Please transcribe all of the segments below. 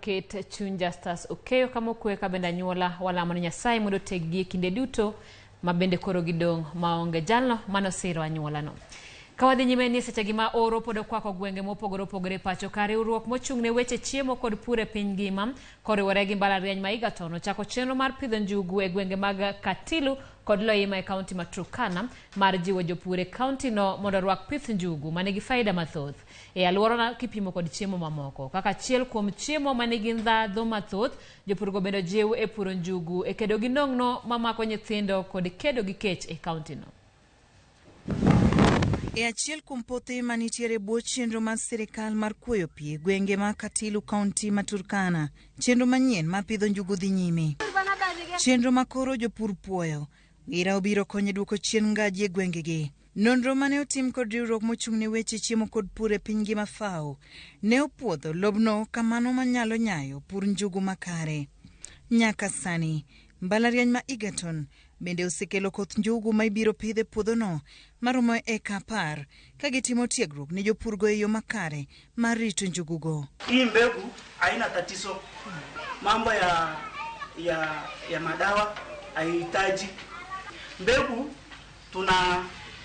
Ket chuny Justus Okeyo kama okwe ka bende anyuola walamo ni Nyasaye mondo oteggi e kinde duto ma bende koro gidong' maonge jalno manosiro anyuolano. Ka wadhi nyime ni seche gi ma oro pod okwako gwenge mopogore opogore e pacho ka riwruok mochung' ne weche chiemo kod pur e piny ngima koriwore gi mbalariany ma Egerton ochako chenro mar pidho njugu e gwenge mag Katilu kod Loima e kaunti ma Turkana mar jiwo jopur e kaunti no mondo orwak pith njugu manigi faida mathoth e alworana kipimo kod chiemo mamoko. Kaka achiel kuom chiemo manigi ndhadhu mathoth, jopurgo bende ojiw e puro njugu e kedo gi nong'no mamako nyithindo kod kedo gi kech e kaunti no. E achiel kuom puothe manitiere e bwo chenro mar sirikal mar kuoyo pi e gwenge ma Katilu kaunti ma Turkana, chenro manyien mar pidho njugu dhi nyime. Chenro ma koro jopur puoyo, Wira obiro konyo e duoko chien ngaji e gwengegi. Nonro mane otim kod riwruok mochung' ne weche chiemo kod pur e piny ngima FAO ne opuodho lobno kamano manyalo nyayo pur njugu makare. Nyaka sani, mbalariany ma Egerton bende osekelo koth njugu ma ibiro pidh e puodhono maromo eka 10 ka gitimo tiegruok ne jopurgo e yo makare mar rito njugugo. Hii mbegu haina tatizo, mambo ya madawa haihitaji. Mbegu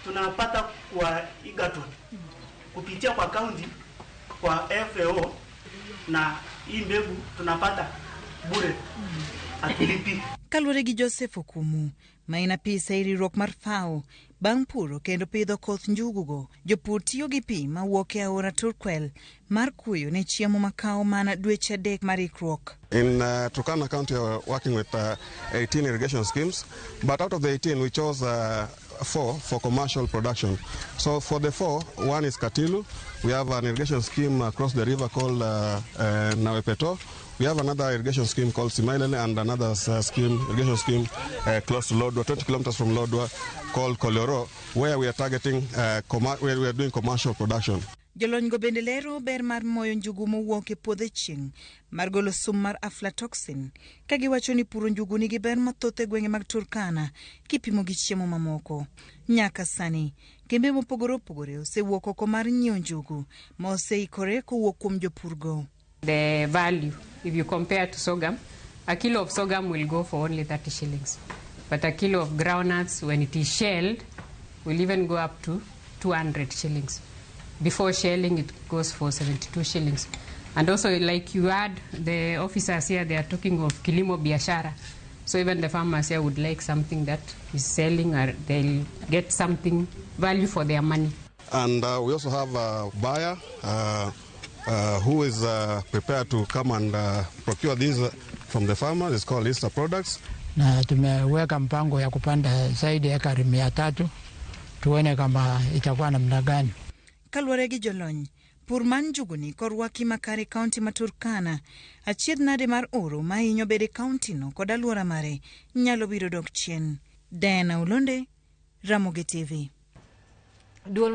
tunapata kwa Egerton kupitia kwa county kwa FAO, na hii mbegu tunapata bure, hatulipi. Kaluwore gi Joseph Okumu, ma en apisa e riwruok mar FAO, bang' puro kendo pidho koth njugugo, jopur tiyo gi pi mawuok e aora Turkwel mar kuyo ne chiemo makawo mana dweche 3 mar ikruok. In Turkana County, we are working with 18 irrigation schemes, but out of the 18, we chose 4 for commercial production. So for the 4, one is Katilu. We have an irrigation scheme across the river called Nawepeto. We have another irrigation scheme called Simailele and another irrigation scheme close to Lodwar, 20 kilometers from Lodwar, called Kolioro, where we are targeting, where we are doing commercial production. Jolony go bende lero ber mar moyo njugu mowuok e puodho chieng' mar golo sum mar aflatoxin, ka giwacho ni puro njugu nigi ber mathoth e gwenge mag Turkana kipimo gi chiemo mamoko. Nyaka sani, kembe mopogore opogore osewuok oko mar nyiewo njugu ma oseikore kowuok kuom jopurgo. The value, if you compare to sorghum, a kilo of sorghum will go for only 30 shillings. But a kilo of groundnuts, when it is shelled, will even go up to 200 shillings. Before shelling, it goes for 72 shillings. And also, like you add, the officers here, they are talking of kilimo biashara. So even the farmers here would like something that is selling, or they'll get something value for their money. And we also have a buyer who is prepared to come and procure these from the farmers. It's called Easter Products. Na tumeweka mpango ya kupanda zaidi ya ekari 300, tuone kama itakuwa namna gani. Kaluwore gi jolony, pur mar njuguni korwaki makare e kaunti ma Turkana, achiedh nade mar oro ma hinyo bedo e kaunti no kod alwora mare nyalo biro dok chien. Diana Olonde, Ramogi TV. Duol